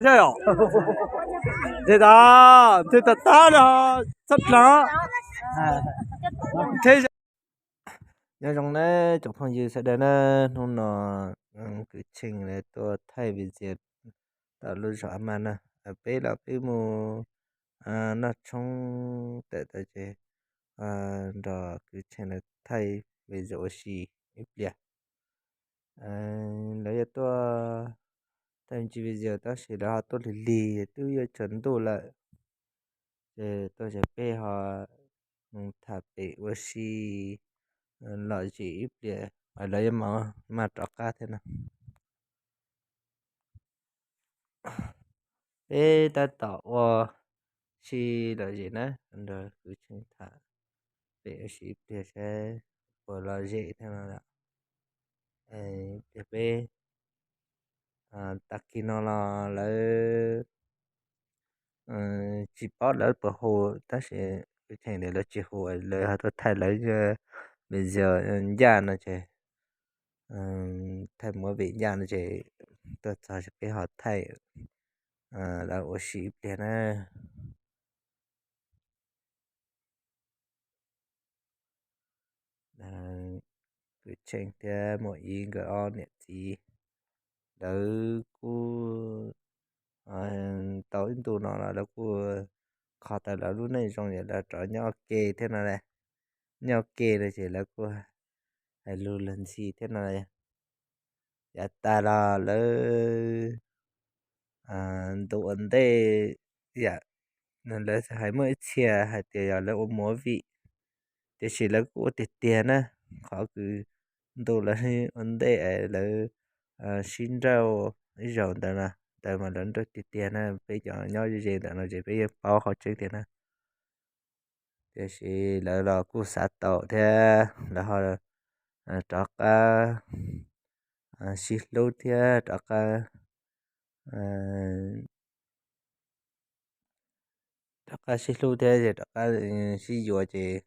Zej os, ntshe tag, ntshe tag tag no txhob dlaag. Nyob zoo nawb cov phooj ywg sawv daws na, hnub no Kwv Tsheej lawv tuaj thaij video tom lub zos A Maj na. Peb los peb mus noj tshoob tawm tas ces nrog Kwv Tsheej lawv thaij video ua si ib pliag. Lawv yuav tuaj thaij me ntsis video tab sis lawv ho tuaj lig lig twb yuav tsaus ntuj lawm. Ces tuaj ces peb ho mus tham pem ua si lom zem ib pliag, lawv yuav mam rov qab thiab no. Peb tab tom ua si lom zem na, nrog Kwv Tsheej tham pem ua si ib pliag saib puas lom zem thiab no. Peb tag kis no los lawv tsis paub lawv puas hu, tab sis Kwv Tsheej tias lawv tsis hu, lawv ho tuaj thaij lawv video ncaj no ces thaij movie ncaj no ces tuaj txog ces peb ho thaij lawv ua si ib pliag na. Kwv Tsheej thiab Muam Iv nkawd ob niam txiv, lawv kuj tau ib ntu no los lawv kuj kho tau lawv lub neej zoo, lawv rov nyob ua ke thiab no. Nyob ua ke no ces lawv kuj hais lus luag ntxhi thiab no. Yav tas los lawv ntu ua ntej, yam lawv hais muaj ib txhia hais tias yog lawv ua movie, tiam sis lawv kuj ua tiag tiag na. Qhov kws ntu lawv ua ntej es lawv sib nrauj ib zaug ntawd, ntawd mas lawv nrauj tiag tiag na. Peb cov nyob ze ze ntawm no ces peb yeej paub qhov tseeb tiag na. Tiam sis lawv los kuj xav tau thiab lawv ho rov qab sib hlub thiab rov qab, rov qab sib hlub thiab rov qab sib yuav ces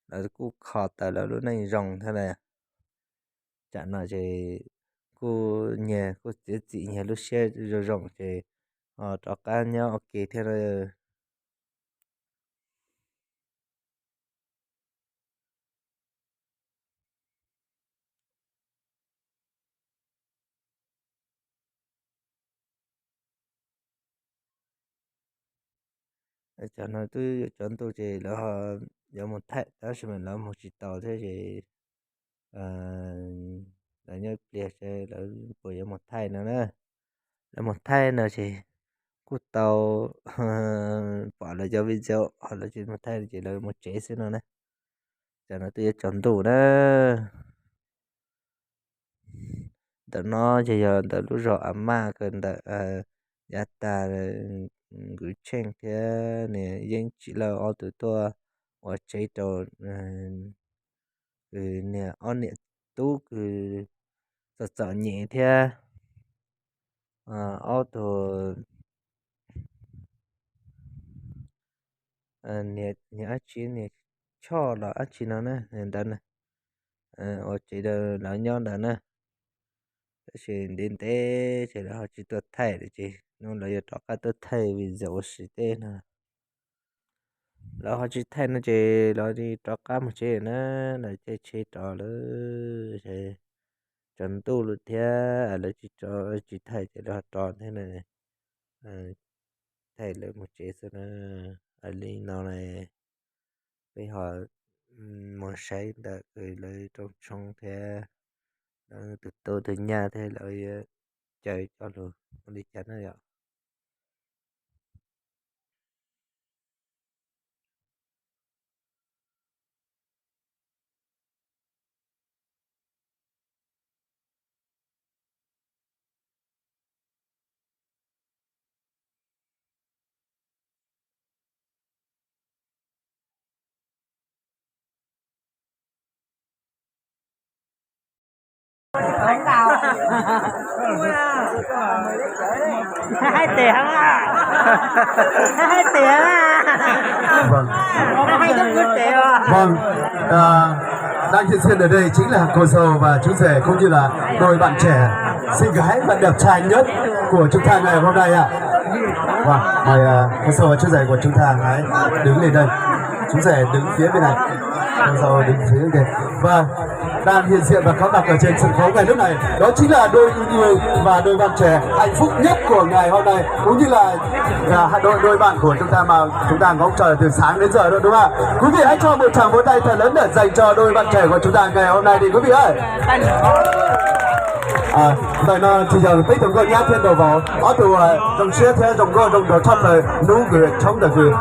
lawv kuj kho tau lawv lub neej zoo thiab na. Tsam no ces kuj nyias kuj txiav txim nyias lub siab zoo zoo ces ho rov qab nyob ua ke thiab. Cov no twb yuav tsaus ntuj ces lawv yuav mus thaij tab sis mas lawv mus tsis tau thiab ces lawv nyob ib pliag seb lawv puas yuav mus thaij no na. Lawv mus thaij no ces kuj tau pom lawv cov video, ho lawv tsis mus thaij ces lawv mus tsev xwb no na. Cov no twb yuav tsaus ntuj na. Ntawm no ces yog ntawm lub zos A Maj kawg ntawm yav tag Kwv Tsheej thiab niag Yeeb Tsim Lauj ob tug tuaj ua tsev rau niag ob niam tub kws txom txom nyem thiab ob tug niag dab tsi, niag Choj los dab tsi no na, ntawd na, ua tsev rau lawv nyob ntawd na. Tab sis ntev ntev ces lawv ho tsis tuaj thaij lawm ces hnub no lawv yuav rov qab tuaj thaij video ua si teb no. Lawv ho tsis thaij no ces lawv rov qab mus tsev na, lawv caij tsheb rov lawm. Tsaus ntuj lawm thiab lawv tsis thaij ces lawv ho rov thiab na. Thaij lawv mus tsev xwb na. Li no na, peb ho mus saib ntawm lawv rooj tshoob thiab lawv tus tub tus nyab thiab lawv caw cov lus ua li cas na yom. Hais tias, hais tias, vâng, đang hiện diện ở đây chính là cô dâu và chú rể cũng như là đôi bạn trẻ xinh gái và đẹp trai nhất của chúng ta ngày hôm nay ạ. Vâng, mời à, hôm sau và chú rể của chúng ta hãy đứng lên đây. Chú rể đứng phía bên này. Hôm sau đứng phía bên kia. Vâng, đang hiện diện và có mặt ở trên sân khấu ngay lúc này, đó chính là đôi ung thư và đôi bạn trẻ hạnh phúc nhất của ngày hôm nay, cũng như là à, đôi đôi bạn của chúng ta mà chúng ta ngóng chờ từ sáng đến giờ đó, đúng không ạ? Quý vị hãy cho một tràng vỗ tay thật lớn để dành cho đôi bạn trẻ của chúng ta ngày hôm nay đi, quý vị ơi. À, ntawm no ces yog peb tug nkauj nyab thiab nraug vauv, ob tug zoo siab thiab zoo nkauj zoo nraug tshaj plaws hnub kws tshoob ntawm kws,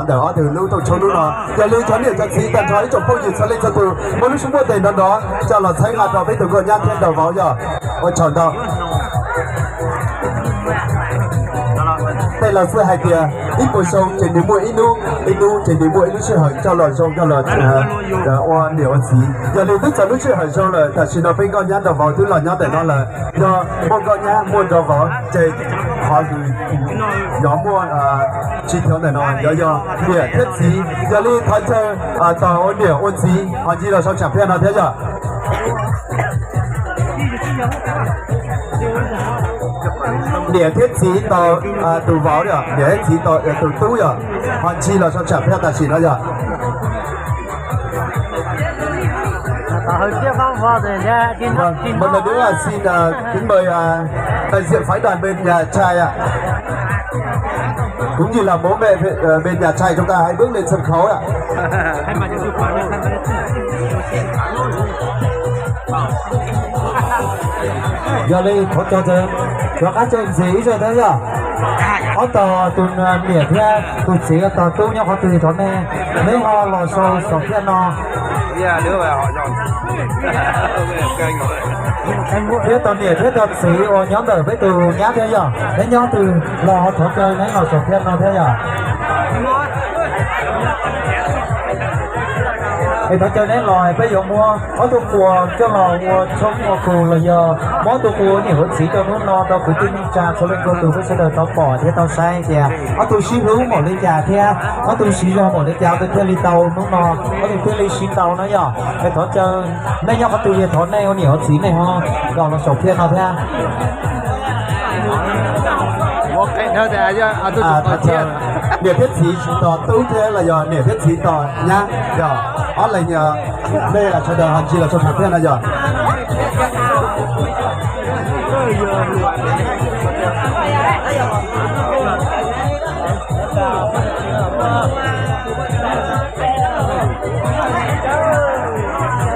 ntawm ob tug lub rooj tshoob hnub no. Yog li cov niam cov txiv tag nrho ib tsoom phooj ywg txhua leej txhua tug muaj lub suab muaj tes nrov nrov coj los txhawb nqa rau peb tug nkauj nyab thiab nraug vauv yog. Ua tsaug ntau. Tej laus xwb hais tias ib puas xyoo ces nws muaj ib hnub, ib hnub ces nws muaj ib lub sij hawm coj los zoo coj los ua niam ua txiv. Yog li twb txog lub sij hawm zoo lawm, tam sim no peb nkauj nyab nraug vauv twb los nyob ntawm no lawm. Yog muaj nkauj nyab muaj nraug vauv ces qhov yog muaj tsis thaiv ntawm no yog yog niam thiab txiv. Yog li thov caw tos ua niam ua txiv ho ncig los sau tsam phiaj no thiab yog. Niam thiab txiv tos tus vauv yog, niam thiab txiv tos tus tub yog, ho ncig los sau tsam phiaj tam sim no yog. Vâng, một lần nữa là xin à, kính mời à, đại diện phái đoàn bên nhà trai ạ. Cũng như là bố mẹ bên, ờ, bên nhà trai chúng ta hãy bước lên sân khấu ạ. Yog li thov caw ntxiv, rov qab caw ntxiv ib zaug thiab yog. Ob tog tus niam thiab tus txiv tos tub nyob qhov twg thov nej, neb ho los sau sau thiab no. Thiab tos niam thiab tos txiv uas nyob ntawm peb tus nyab thiab yog, neb nyob twg los ho thov caw neb los sau thiab no thiab yog. Es thov caw neb los peb yuav muab ob tug quas coj los ua tshoob ua kug los yog muab ob tug quas ua niam ua txiv rau hnub no rau kwv tij neej tsa txhua leej txhua tus peb sawv daws tau pom thiab tau saib tias ob tug sib hlub npaum li cas thiab ob tug siv zog npaum li cas ob tug thiaj li tau hnub no, ob tug thiaj li sib tau no yog. Es thov caw nej nyob qhov twg es thov nej ua niam ua txiv nej ho los sau thiab no thiab. Niam thiab txiv tos tub thiab los yog niam thiab txiv tos nyab yog ob leeg, nej sawv daws ho ncig los sau tham thiab no yog.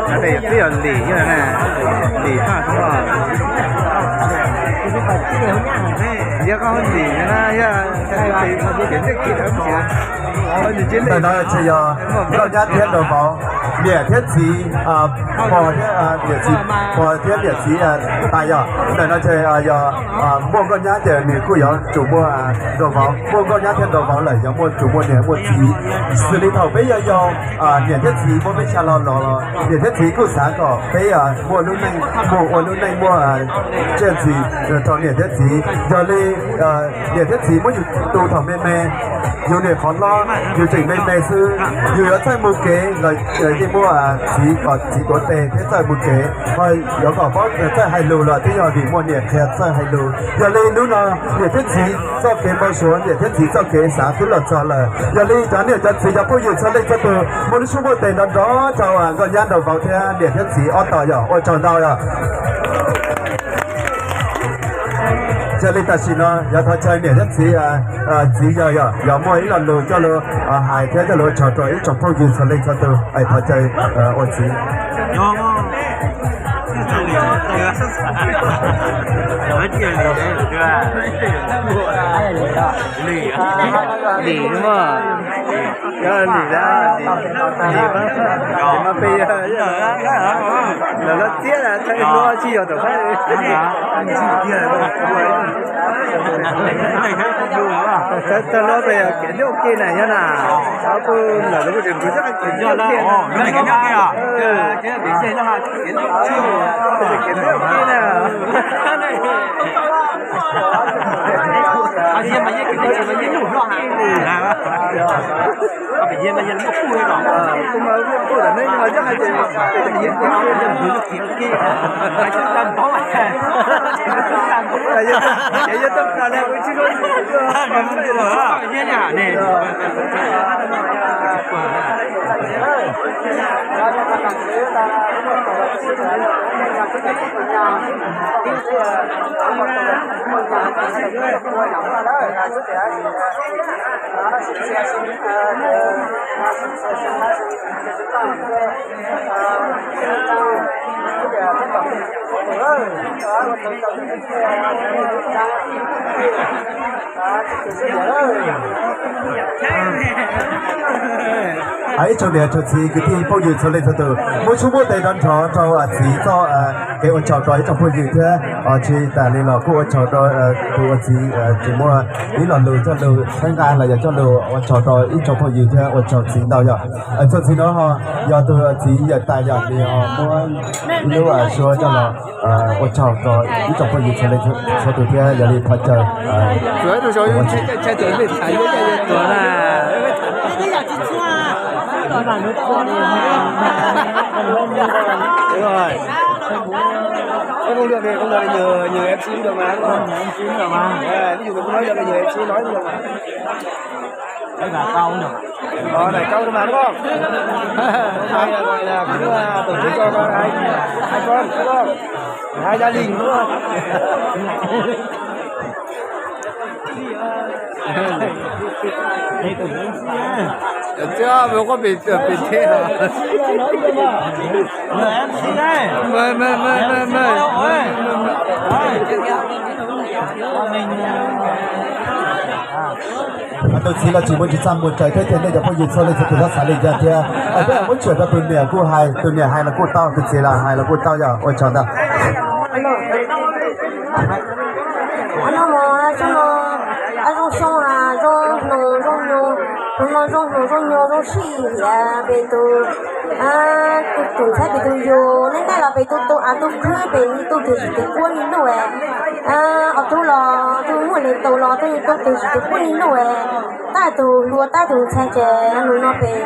Twb yog lim, lim haj, yog koj lim na, yog ntawm no ces yog nkauj nyab thiab nraug vauv, niam thiab txiv, pog thiab niam txiv, pog thiab niam txiv tais yog. Ntawm no ces yog muaj nkauj nyab ces nws kuj yuav tsum muaj nraug vauv, muaj nkauj nyab thiab nraug vauv lawm yog muaj tsum muaj niam muaj txiv. Xws li thaum peb yog yau, niam thiab txiv muab peb xya lo los, niam thiab txiv kuj xav kom peb muaj lub neej, muaj ua lub neej muaj tsiaj ntxim rau niam thiab txiv. Yog li niam thiab txiv muab yus tu thaum me me, yus niam qhov hlob yus tseem me me xwb, yus yuav txawj mus kev los yeej muaj txiv kom txiv tuav tes thiab txawj mus kev, ho yuav kom paub txawj hais lus los twb yog vim muaj niam qhia txawj hais lus. Yog li hnub no niam thiab txiv txoj kev npau suav, niam thiab txiv txoj kev xav twb los txog lawm. Yog li cov niam cov txiv cov phooj ywg txhua leej txhua tus muaj lub suab muaj tes nrov nrov rau nkauj nyab nraug vauv thiab niam thiab txiv ob tog yog ua tsaug ntau yog. Yog li tam sim no yog thov caw niam thiab txiv, txiv yawg yog, yog muaj ib lo lus coj lus hais thiab coj lus ua tsaug rau ib tsoom phooj ywg txhua leej txhua tus, thov caw ua txiv. Lim, lim, lim, lim mas peb lawv loj txiab lawm, txhais lub tsis yog tom qab. Txhais lub peb kev nyuaj kiag na nyob na, kuv lawm lub tseem kuv txoj kev nyuaj kiag. Kev nyuaj kiag na. Ib tsoom niam tsoom txiv kwv tij phooj ywg txhua leej txhua tus, muab txhub muab tes nrov nrov rau txiv txoj kev ua tsaug rau ib tsoom phooj ywg thiab. Tsis tas li los kuj ua tsaug rau tus ua txiv tsis muaj ib lo lus coj lus txhawb nqa los yog coj lus ua tsaug rau ib tsoom phooj ywg thiab ua tsaug txiv ntau yom. Txog txiv no ho yog tus txiv yawm tais yom, nws ho muab ib lub suab coj los ua tsaug rau ib tsoom phooj ywg txhua leej txhua tus thiab yog li thov caw Ví dụ mình nói giờ bây giờ em sẽ nói gì mà. Đấy là câu nữa. Ờ, này câu mà đúng không? Câu này là, gọi là cũng là tổ chức cho hai, hai con đúng không? Hai gia đình đúng không? Chứ không có bị, bị thế hả? Mời, mời, mời, mời, mời. Tus txiv los tsis muaj tsis txaj muag tsaws thiab ces nej cov phooj ywg txhua leej txhua tus txhob xav li cas thiab. Peb muab tshuam rau tus niam kuj hais, tus niam hais los kuj tau, tus txiv los hais los kuj tau yog ua tsaug ntau. Ano mos xyoo no zoo xyoo zoo hnoos zoo nyoog, hnoos no zoo hnoos zoo nyoog zoo sij hiam pem tus, tus ntxhais pem tus yug, nej nej los pem tus tus av tus khwb pem tus twg tsis tus quaj li luj. Ob tug los tus muaj li tus los tus tus twg tsis tus quaj li luj. Tab tus hluas tab tus ntxhais ces hnoos no pem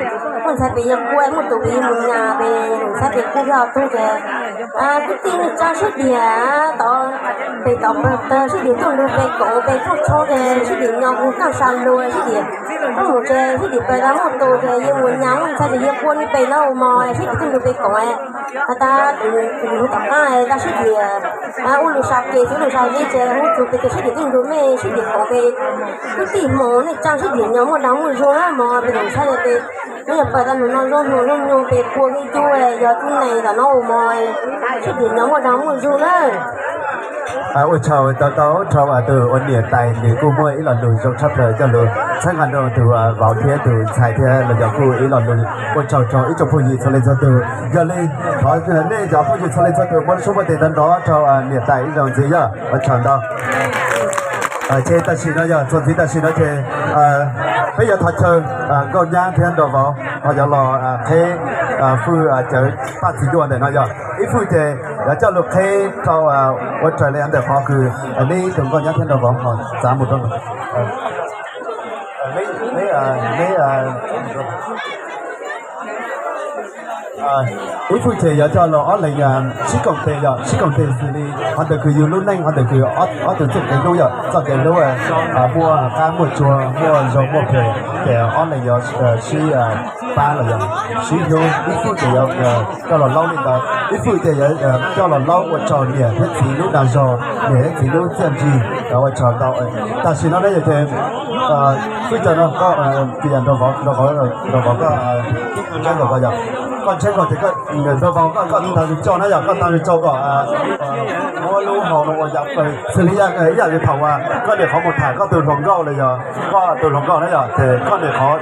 muaj ntxhais pem yog quaj, muaj tus pem yog mus nyas pem tus ntxhais pem quaj thiab ob tug ces kwv tij neej tsa sib diam tod pem tod pawg tawg sib diam tuaj nrug pem koom pem tuaj tshoob ces sib diam nyo hu toj sa lua sib diam tuaj mus ces sib diam pawg tag muaj tus ces yeej mus nyas muaj ntxhais ces yeej quaj li pem no mos sib diam tuaj nrug pem koom. Has tas tus hu tom qab tag sib diam ua lus sa kev xwb lus sa kev ces hu txug pem ces sib diam tuaj nrug mej sib diam koom pem kwv tij hmoov neej tsa sib diam nyo muaj dag muaj zug na mos pem tus ntxhais pem. Neb yog pawg tag nus no zoo hnoos zoo nyoog pem quaj li cub yog tub neeg tom no ua mos sib diam nyo muaj dag muaj zug na. Ua tsaug tau tau rau tus ua niam tais nws kuj muaj ib lo lus zoo tshaj plaws coj lus txhawb nqa rau tus vauv thiab tus ntxhais thiab los yog kuj ib lo lus ua tsaug rau ib tsoom phooj ywg txhua leej txhua tus. Yog li thov nej cov phooj ywg txhua leej txhua tus muab lub suab muab tes nrov nrov rau niam tais ib zaug ntxiv yog ua tsaug ntau. Ces tam sim no yog txuas ntxiv tam sim no ces peb yuav thov chaw nkauj nyab thiab nraug vauv ho yuav los qheb fwj cawv paj txiv duaj ntawm no yog ib fwj ces yuav coj lus qheb rau ua raws li ntawm qhov kws neb tus nkauj nyab thiab nraug vauv ho txav mus rau ib fwj ces yuav coj los ob leeg sib koom tes yog sib koom tes xws li qhov ntawm kws yug lub neej qhov ntawm kws ob tug txoj kev hlub yog txoj kev hlub muaj qab muaj tsuag muaj zoo muaj phem ces ob leeg yuav sib pab los yog sib hlub. Ib fwj ces yuav coj los laub li ntawd, ib fwj ces yuav coj los laub ua tsaug niam thiab txiv lub dag zog, niam thiab txiv lub txiaj ntsig ua tsaug ntau. Tam sim no ne yog ces fwj cawv no koj, nraug vauv koj ntsheb nkaus ko yog, koj ntsheb nkaus ces nraug vauv koj tau coj na yog koj tau coj kom muab lub hau no ua yam plaws xws li ib yam li thaum uas koj niam qhov mus tham koj tus hluas nkauj los yog koj tus hluas nkauj na yog ces koj niam qhov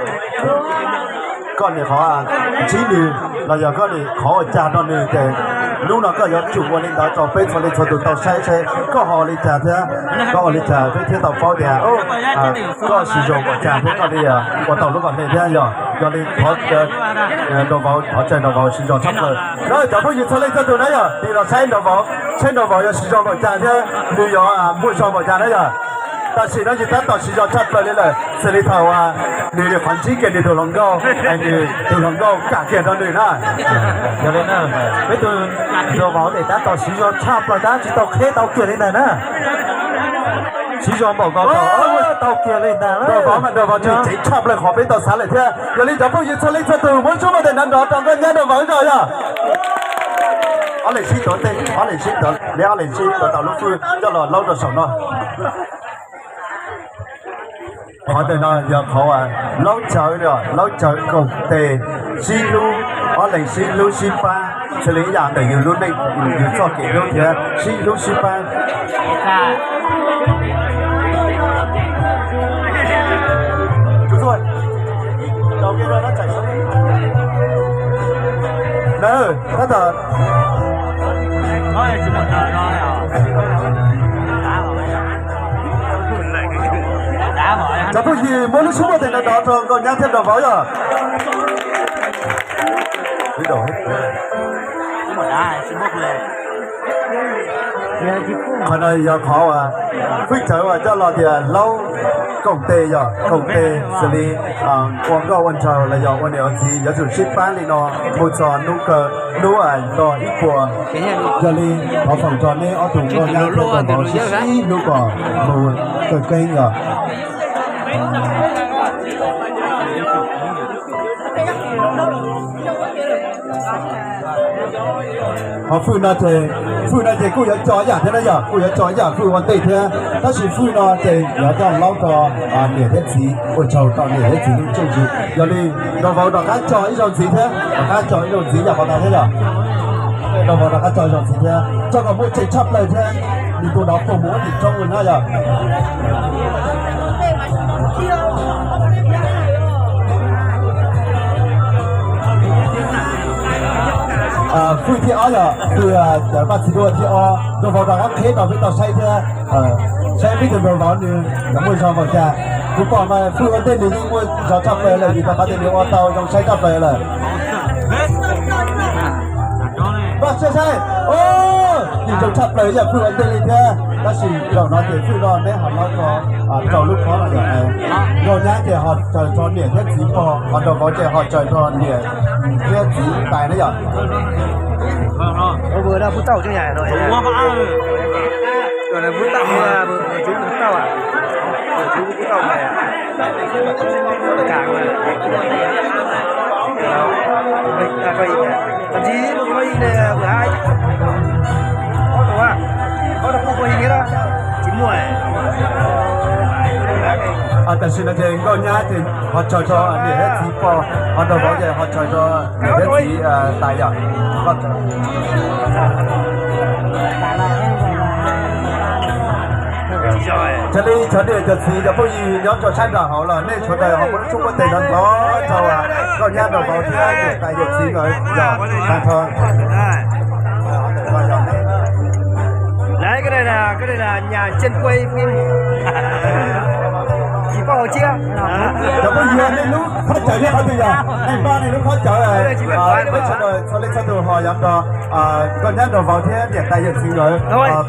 koj niam qhov ntsib nws los yog koj niam qhov ua cas rau nws ces hnub no koj yuav tsum ua li ntawd rau peb txhua leej txhua tus tau saib seb koj ho ua li cas thiab koj ua li cas peb thiaj tau paub tias koj siv zog npaum cas thiab koj li ua tau lub kom hle thiab yog. Yog li thov nraug vauv, thov caw nraug vauv siv zog tshaj plaws. Cov phooj ywg txhua leej txhua tus na yog tig los saib nraug vauv, saib nraug vauv yuav siv zog npaum cas thiab nws yuav muaj zog npaum cas na yog. Tam sim no ces tab tom siv zog tshaj plaws li lawm, xws li thaum nws qhov ntsib kiag nws tus hluas nkauj, nws tus hluas nkauj kam kiag rau nws na. Yog li na, peb tus nraug vauv tes tab tom siv zog tshaj plaws tab tsis tau qheb tau kiag li ntag na. Siv zog npaum nkaus tau kiag li ntag. Nraug vauv mas nraug vauv tseem ceev tshaj plaws qhov peb tau xav lawm thiab. Yog li cov phooj ywg txhua leej txhua tus muab lub tshuaj muaj tes nrov nrov rau nkauj nyab nraug vauv zog yog. Ob leeg sib tuav tes, ob leeg sib tuav, neb ob leeg sib tuav tau lub fwj coj los laub rau saum no. Qhov ntawm no yog qhov laub cawv, laub cawv koom tes, sib hlub, ob leeg sib hlub sib pab, xws li ib yam ntawm yus lub neej, yus txoj kev hlub thiab sib hlub sib pab. Tab tom cov phooj ywg muab lub tshuaj muaj tes nrov nrov rau nkauj nyab thiab nraug vauv yog. Qhov no yog qhov uas fwj cawv uas coj los tias laub koom tes yog koom tes xws li ua nkauj ua nraug los yog ua niam ua txiv yuav tsum sib pab li no mus txog hnub kawg hnub nto ib puas. Yog li thov foom rau neb ob tug nkauj nyab thiab nraug vauv sib sib hlub kom mus kawg keeb yog. Ho fwj no ces, fwj no ces kuj yuav co ib yam thiab na yog, kuj yuav co ib yam fwj ua ntej thiab, tab sis fwj no ces yuav coj laub rau niam thiab txiv, ua tsaug rau niam thiab txiv lub txiaj ntsig. Yog li nraug vauv rov qab co ib zaug ntxiv thiab, rov qab co ib zaug ntxiv yam qhov ntawd thiab yog. Nraug vauv rov qab co ib zaug ntxiv thiab, tso kom muaj tseeb tshaj plaws thiab, nws tus no puas mus ua tim roob na yog. Fwj thib ob yog fwj cawv paj txiv duaj thib ob, nraug vauv rov qab qheb rau peb tau saib thiab, saib peb tus nraug vauv nws yuav muaj zog npaum cas. Kuv pom mas fwj ua ntej nws yeej muaj zog tshaj plaws lawm vim rau qhov tias nws ua tau zoo saib tshaj plaws lawm. Vaj saib saib, nws zoo tshaj plaws yam fwj ua ntej li thiab, tab sis zaum no ces fwj no neb ho laub rau, rau lub khob no yog, nkauj nyab ces ho tsaws rau niam thiab txiv pog, ho nraug vauv ces ho tsaws rau niam thiab txiv tais na yog. Tam sim no ces nkauj nyab ces ho tsaws rau niam thiab txiv pog, ho nraug vauv ces ho tsaws rau niam thiab txiv tais yom. Raws li cov niam cov txiv cov phooj ywg nyob rau sab nram hauv los nej sawv daws ho muab lub tshuaj muaj tes nrov nrov rau nkauj nyab nraug vauv thiab niam tais yawm txiv nkawd yog tag nrho. Cov phooj ywg nej lub khob cawv nyob qhov twg yog? Nej npaj nej lub khob cawv, peb sawv daws txhua leej txhua tus ho yuav nrog nkauj nyab nraug vauv thiab niam tais yawm txiv nkawd,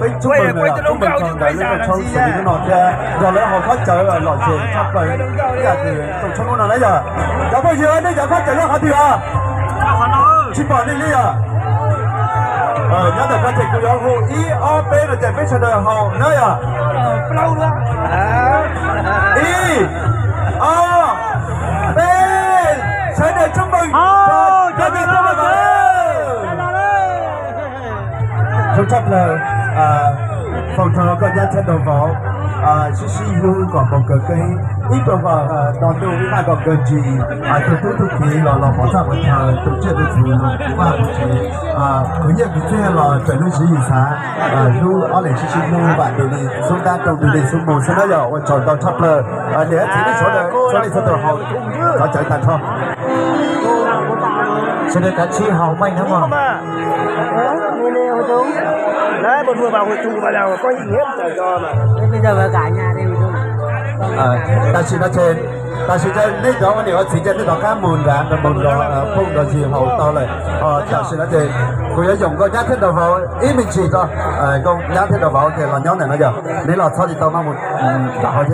peb tsub npawg ntawd, tsub npawg rau nkawd lub rooj tshoob xws li hnub no thiab nrog lawv haus khob cawv lom zem tshaj plaws ib yam li rooj tshoob hnub no na yog. Cov phooj ywg nej cov khob cawv nyob qhov twg os? Tsis pom nej li yog. Nyob ntawm ko ces kuv yuav hu ib ob peb no ces peb sawv daws haus na yog. Ib, ob, peb, sawv daws tsub npawg. Zoo tshaj plaws, foom rau nkauj nyab thiab nraug vauv sib sib hlub kom mus kawg keeb, ib pluag kom no ntuj ib maj kom kawg ntsis, tug tub tug kiv los los pov txaj pov chaw, tus tsiaj tus txhu los kuv vaj kuv tsev, khwv nyiaj khwv txiaj los raws lub siv yim xav, hlub ob leeg sib sib hlub vam ntus li xub ntab rau ntus li xub mus xwb na yog. Ua tsaug ntau tshaj plaws, niam thiab txiv nej sawv daws txhua leej txhua tus haus cov cawv tag nrho. Sawv daws kav tsij haus meej na mog. Tam sim no ces Tam sim no nej cov ua niam ua txiv ces nej rov qab mus nrad, mus nrog phooj nrog ywg haus tau lawm. Tam sim no ces kuv yuav yoom nkauj nyab thiab nraug vauv ib me ntsis tso. Nkauj nyab thiab nraug vauv ces los nyob ntawm no yog neb los txhob tsis tau maj mus nram haus thiab.